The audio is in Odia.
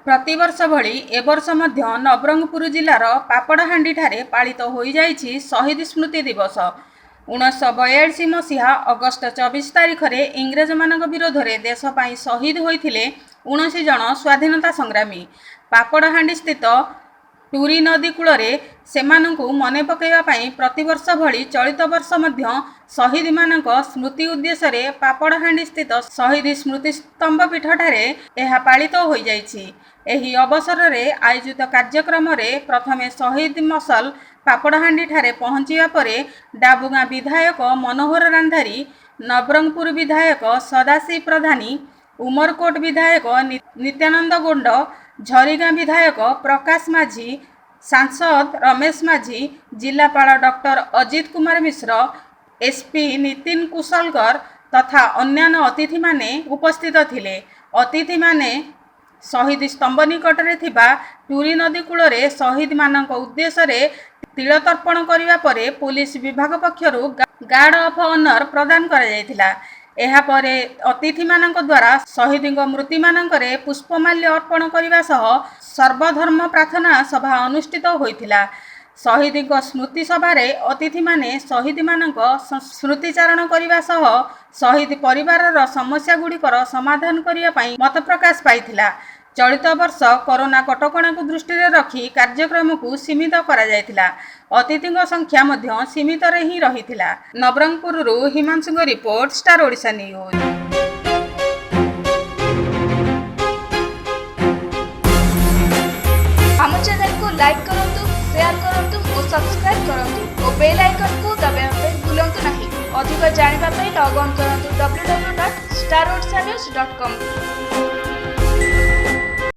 ପ୍ରତିବର୍ଷ ଭଳି ଏବର୍ଷ ମଧ୍ୟ ନବରଙ୍ଗପୁର ଜିଲ୍ଲାର ପାପଡ଼ାହାଣ୍ଡିଠାରେ ପାଳିତ ହୋଇଯାଇଛି ଶହୀଦ ସ୍ମୃତି ଦିବସ। 1942 ମସିହା ଅଗଷ୍ଟ 24 ତାରିଖରେ ଇଂରେଜମାନଙ୍କ ବିରୋଧରେ ଦେଶ ପାଇଁ ଶହୀଦ ହୋଇଥିଲେ 19 ଜଣ ସ୍ୱାଧୀନତା ସଂଗ୍ରାମୀ। ପାପଡ଼ାହାଣ୍ଡିସ୍ଥିତ ଟୁରି ନଦୀ କୂଳରେ ସେମାନଙ୍କୁ ମନେ ପକାଇବା ପାଇଁ ପ୍ରତିବର୍ଷ ଭଳି ଚଳିତ ବର୍ଷ ମଧ୍ୟ ଶହୀଦମାନଙ୍କ ସ୍ମୃତି ଉଦ୍ଦେଶ୍ୟରେ ପାପଡ଼ାହାଣ୍ଡିସ୍ଥିତ ଶହୀଦ ସ୍ମୃତିସ୍ତମ୍ଭ ପୀଠଠାରେ ଏହା ପାଳିତ ହୋଇଯାଇଛି। ଏହି ଅବସରରେ ଆୟୋଜିତ କାର୍ଯ୍ୟକ୍ରମରେ ପ୍ରଥମେ ଶହୀଦ ମଶଲ ପାପଡ଼ାହାଣ୍ଡିଠାରେ ପହଞ୍ଚିବା ପରେ ଡାବୁଗାଁ ବିଧାୟକ ମନୋହର ରାନ୍ଧାରୀ, ନବରଙ୍ଗପୁର ବିଧାୟକ ସଦାଶିବ ପ୍ରଧାନୀ, ଉମରକୋଟ ବିଧାୟକ ନିତ୍ୟାନନ୍ଦ ଗୋଣ୍ଡ, ଝରିଗାଁ ବିଧାୟକ ପ୍ରକାଶ ମାଝୀ, ସାଂସଦ ରମେଶ ମାଝୀ, ଜିଲ୍ଲାପାଳ ଡକ୍ଟର ଅଜିତ କୁମାର ମିଶ୍ର, ଏସ୍ପି ନୀତିନ କୁଶଲକର ତଥା ଅନ୍ୟାନ୍ୟ ଅତିଥିମାନେ ଉପସ୍ଥିତ ଥିଲେ। ଅତିଥିମାନେ ଶହୀଦ ସ୍ତମ୍ଭ ନିକଟରେ ଥିବା ଟୁରି ନଦୀ କୂଳରେ ଶହୀଦମାନଙ୍କ ଉଦ୍ଦେଶ୍ୟରେ ତିଳତର୍ପଣ କରିବା ପରେ ପୋଲିସ ବିଭାଗ ପକ୍ଷରୁ ଗାର୍ଡ ଅଫ୍ ଅନର ପ୍ରଦାନ କରାଯାଇଥିଲା। ଏହାପରେ ଅତିଥିମାନଙ୍କ ଦ୍ୱାରା ଶହୀଦଙ୍କ ମୂର୍ତ୍ତିମାନଙ୍କରେ ପୁଷ୍ପମାଲ୍ୟ ଅର୍ପଣ କରିବା ସହ ସର୍ବଧର୍ମ ପ୍ରାର୍ଥନା ସଭା ଅନୁଷ୍ଠିତ ହୋଇଥିଲା। ଶହୀଦଙ୍କ ସ୍ମୃତି ସଭାରେ ଅତିଥିମାନେ ଶହୀଦମାନଙ୍କ ସ୍ମୃତିଚାରଣ କରିବା ସହ ଶହୀଦ ପରିବାରର ସମସ୍ୟାଗୁଡ଼ିକର ସମାଧାନ କରିବା ପାଇଁ ମତପ୍ରକାଶ ପାଇଥିଲା। ଚଳିତ ବର୍ଷ କରୋନା କଟକଣାକୁ ଦୃଷ୍ଟିରେ ରଖି କାର୍ଯ୍ୟକ୍ରମକୁ ସୀମିତ କରାଯାଇଥିଲା। ଅତିଥିଙ୍କ ସଂଖ୍ୟା ମଧ୍ୟ ସୀମିତରେ ହିଁ ରହିଥିଲା। ନବରଙ୍ଗପୁରରୁ ହିମାଂଶୁଙ୍କ ରିପୋର୍ଟ, ଷ୍ଟାର ଓଡ଼ିଶା ନ୍ୟୁଜ୍। ଆମ ଚ୍ୟାନେଲକୁ ଲାଇକ୍ କରନ୍ତୁ, ସେୟାର କରନ୍ତୁ ଓ ସବସ୍କ୍ରାଇବ୍ କରନ୍ତୁ ଓ ବେଲ୍ ଆଇକନ୍କୁ ଦବାଇବା ପାଇଁ ଭୁଲନ୍ତୁ ନାହିଁ। ଅଧିକ ଜାଣିବା ପାଇଁ ଲଗ୍ ଅନ୍ କରନ୍ତୁ www.starodishanews.com।